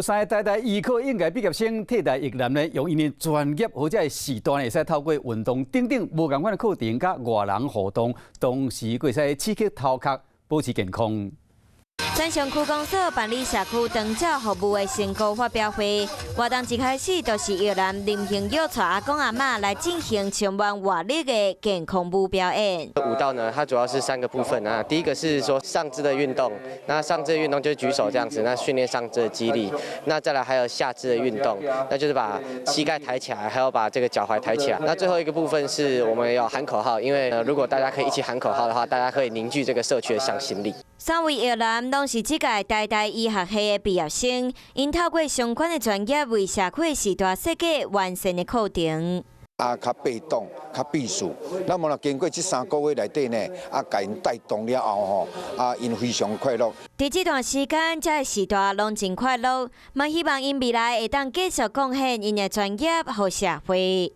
三个台大醫科應屆畢業生替代役男呢，用𪜶的專業或者是時段，會使透過運動等等無仝款的課程，佮外人互動，同時閣會使刺激頭殼，保持健康。三重區公所辦理社區長照服務的成果發表會，活動一開始就是役男林興佑帶阿公阿嬤來進行充滿活力的健康舞表演。舞蹈呢，它主要是三個部分啊。第一個是說上肢的運動，那上肢的運動就是舉手這樣子，那訓練上肢的肌力。那再來還有下肢的運動，那就是把膝蓋抬起來，還有把這個腳踝抬起來。那最後一個部分是我們要喊口號，因為如果大家可以一起喊口號的話，大家可以凝聚這個社區的向心力。三位役男攏是這屆台大醫學系的畢業生，𪜶透過相關的專業為社區的時代設計完善的課程。啊，較被動，較閉塞。那麼若經過這3個月內底呢，啊，共𪜶帶動了後吼，啊，𪜶非常快樂。佇這段時間，這个時代攏真快樂，嘛希望𪜶未來會當繼續貢獻𪜶的專業予社會。